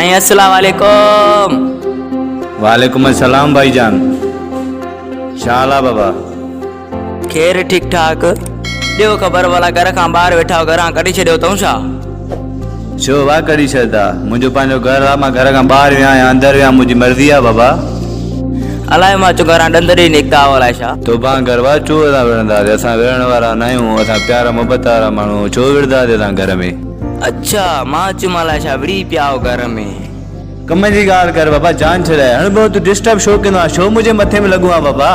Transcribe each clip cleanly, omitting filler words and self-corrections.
سائين السلام عليڪم. وعليڪم السلام ڀائي جان ڇا حال آ بابا. خير ٺيڪ ٺاڪ. ڏيو خبر ڀلا گهر کان ٻاهر ويٺا آهيو گهران ڪڍي ڇڏيو اٿئون ڇا؟ ڇو وا ڪڍي ڇڏدا منهنجو پنهنجو گهر آ مان گهر کان ٻاهر ويهان يا اندر ويهان منهنجي مرضي آ بابا. الائي مان چيو گهران ڏند ڏئي نڪتا آهيو الائي ڇا. توبان گهر وا ڇو اسان وڙهنداسين اسان وڙهڻ وارا ناهيون اسان پيار محبت وارا ماڻهو آهيون ڇو وڙهنداسين اسان گهر ۾. اڇا مان چيم الائي ڇا وڙهي پيا آهيو گهر ۾. ڪم جي ڳالهه ڪر بابا جان ڇڏائي هڻ ٻيو تون ڊسٽرب ڇو ڪندو آهين ڇو منهنجي مٿي ۾ لڳو آهين بابا.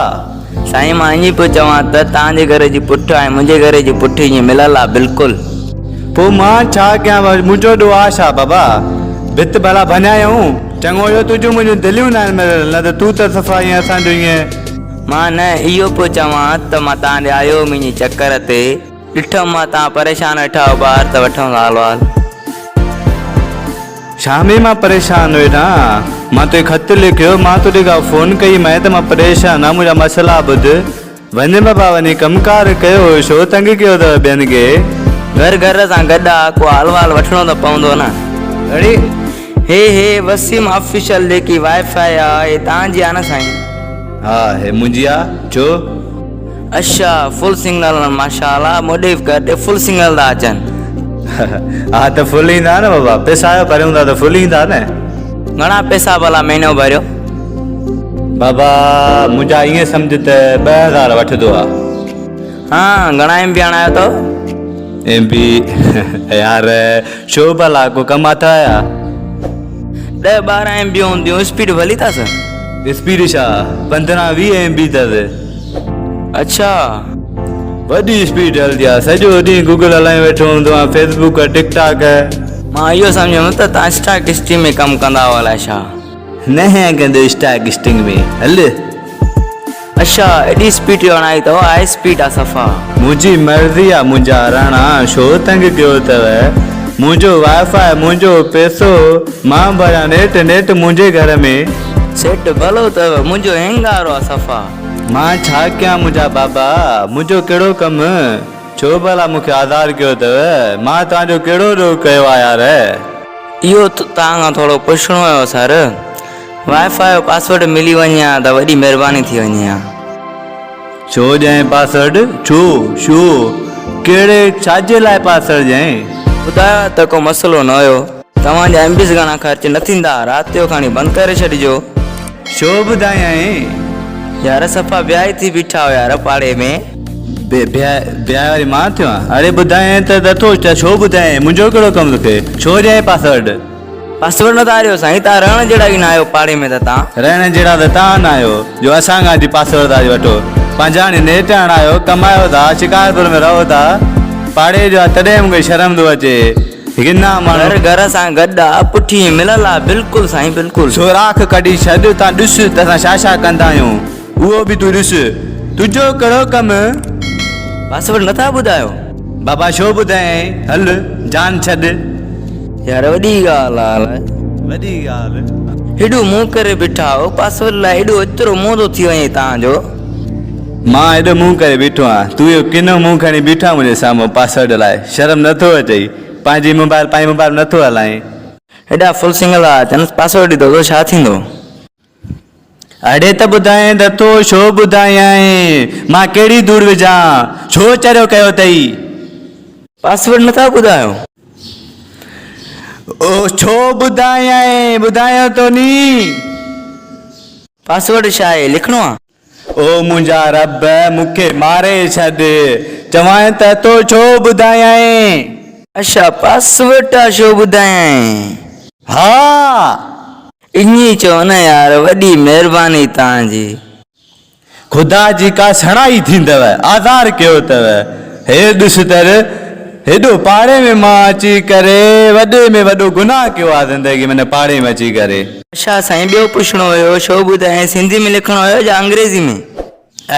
سائين مان ائين پيو چوان ته توهان جي گهر جي پٺ ۽ منهنجي گهر جي پٺ ائين مليل آ بلڪل. پوء مان ڇا ڪيان منهنجو ڏوهه آ ڇا بابا ڀت ڀلا ڀڃايائون چڱو اهو تنهنجون منهنجون دليون ناهن مليل نه ته تون ته صفا ائين اسان جو ائين. مان نه اهو پيو چوان ته مان توهان ڏي آيو هيم ائين چڪر تي ڏٺم مان توهان پريشان ويٺا هئو ٻاهر ته وٺون ٿا حال احوال. ڇا ۾ مان پريشان ويٺان مان توکي خط لکيو مان تو ڏي ڪا فون ڪئي مئي ته مان پريشان آهيان منهنجا مسئلا ٻڌ وڃ بابا وڃي ڪم ڪار ڪيو ڇو تنگ ڪيو اٿو ٻين کي. گهر گهر سان گڏ آ ڪو حال وال وٺڻو ته پوندو نه. اڙي. هي هي وسيم آفيشل جيڪي وائي فائي آ هي توهان جي آ نه سائين. ها هي منهنجي آ ڇو. اڇا فل سگنل ماشاء الله موڏي گهر ڏي فل سگنل ٿا اچن. ها ته فل ايندا نه بابا پيسا آيو ڀريون ٿا ته فل ايندا نه. گهڻا پيسا ڀلا مهينو ڀريو. بابا منهنجا ائين سمجهه ته 2000 وٺندو آ. ها گهڻا ايم بي هڻايو اٿو. ايم بي يار ڇو ڀلا ڪو ڪم اٿو يا. 10 12 ايم بي هونديون اسپيڊ ڀلي اٿس. اسپيڊ ڇا 15 20 ايم بي اٿس. اڇا. وڏي اسپيڊ هلندي آ سڄو ڏينهن گوگل هلائي ويٺو هوندو آهيان فيس بڪ ٽڪ ٽاڪ. مان اهو سمجهيم ته توهان اسٽاڪ ايڪسچينج ۾ ڪم ڪندا آهيو الائي ڇا. نه ڪندو اسٽاڪ ايڪسچينج ۾ هل. اڇا ايڏي اسپيڊ جو هڻائي اٿو هاء اسپيڊ آ صفا. منهنجي مرضي آ منهنجا راڻا ڇو تنگ ڪيو اٿو منهنجو وائي فائي منهنجو پيسو مان ڀريان نيٽ نيٽ منهنجي گهر ۾. سيٽ ڀلو اٿو منهنجو هينگارو آ صفا. مان ڇا ڪيان منهنجا بابا، منهنجو ڪهڙو ڪم، ڇو ڀلا مون کي آزار ڪيو اٿو، مان توهان جو ڪهڙو ڏوهه ڪيو آهي يار. اهو ته توهان کان ٿورو پڇڻو هيو سر، وائي فائي جو پاسورڊ ملي وڃي ها ته وڏي مهرباني ٿي وڃي ها. ڇو ڏيانء پاسورڊ، ڇو، ڇو، ڪهڙي، ڇا جي لاء پاسورڊ ڏيانء؟ ٻڌايو ها ته ڪو مسئلو نه هيو. توهان جا ايم بيز گهڻا خرچ نه ٿيندا، رات جو کڻي بند ڪري ڇڏجو. ڇو ٻڌايائين؟ يار صفا بيهائي ٿي بيٺا آهيو يار پاڙي ۾. بيهائي واري مان ٿيو آهيان؟ اڙي ٻڌايائين ته اٿو ته ڇو ٻڌايائين؟ منهنجو ڪهڙو ڪم ٿو ٿئي؟ ڇو ڏيائين پاسورڊ؟ پاسورڊ نه ٿا ڏيو سائين تان رهڻ جهڙا ئي نه آهيو پاڙي ۾ ته تان. رهڻ جهڙا ته تان نه آهيو جو اسان کان اچي پاسورڊ ٿا وٺو. پنهنجا هاڻي نيٽ هڻايو ڪمايو ٿا شڪارپور ۾ رهو ٿا پاڙي جو آهي تڏهن مون کي شرم ٿو اچي. گنا ماڻهو. گهر گهر سان گڏ آ پٺي ملل آ بلڪل سائين بلڪل. سوراخ ڪڍي ڇڏ تان ڏس ته اسان ڇا ڇا ڪندا آهيون اهو به تون ڏس تنهنجو ڪهڙو ڪم. پاسورڊ نٿا ٻڌايو. بابا ڇو ٻڌايائين هل جان ڇڏ. يار وڏي ڳالهه آ الائي. وڏي ڳالهه. هيڏو منهن ڪري بيٺا آهيو پاسورڊ لاء ايڏو ايترو منهن ٿو ٿي وڃي تان جو. مان ايڏو منهن ڪري بيٺو آهيان تون اهو ڪنو منهن کڻي بيٺو آهين منهنجي سامهون پاسورڊ لاء شرم نه ٿو اچئي پنهنجي موبائل پنهنجي موبائل نه ٿو هلائين. ايڏا فل سنگل آ اچنس پاسورڊ ڏيندو ته ڇا ٿيندو. اڙي ته ٻڌايائين ته تو ڇو ٻڌايائين مان ڪهڙي ڌوڙ وجهان ڇو چريو ڪيو اٿئي. پاسورڊ نه ٿا ٻڌايو. او ڇو ٻڌايائين ٻڌايان ٿو ني. پاسورڊ ڇا آهي لکڻو آ. او منهنجا رب مون کي ماري ڇڏ. چوانء ته تو ڇو ٻڌايائين. اڇا پاسورڊ آ ڇو ٻڌايائين. ها. ائين چئو نه يار وڏي مهرباني توهان جي. خدا جي ڪا سڻائي ٿيندؤ آزار ڪيو اٿو. هي ڏس تر هيڏو پاڙي ۾ مان اچي ڪري وڏي ۾ وڏو گناهه ڪيو آ زندگي ۾ هن پاڙي ۾ اچي ڪري. اڇا سائين ٻيو پڇڻو هيو ڇو ٻڌايائين سنڌي ۾ لکڻو هيو يا انگريزي ۾.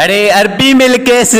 اڙي عربي ۾ لکيس.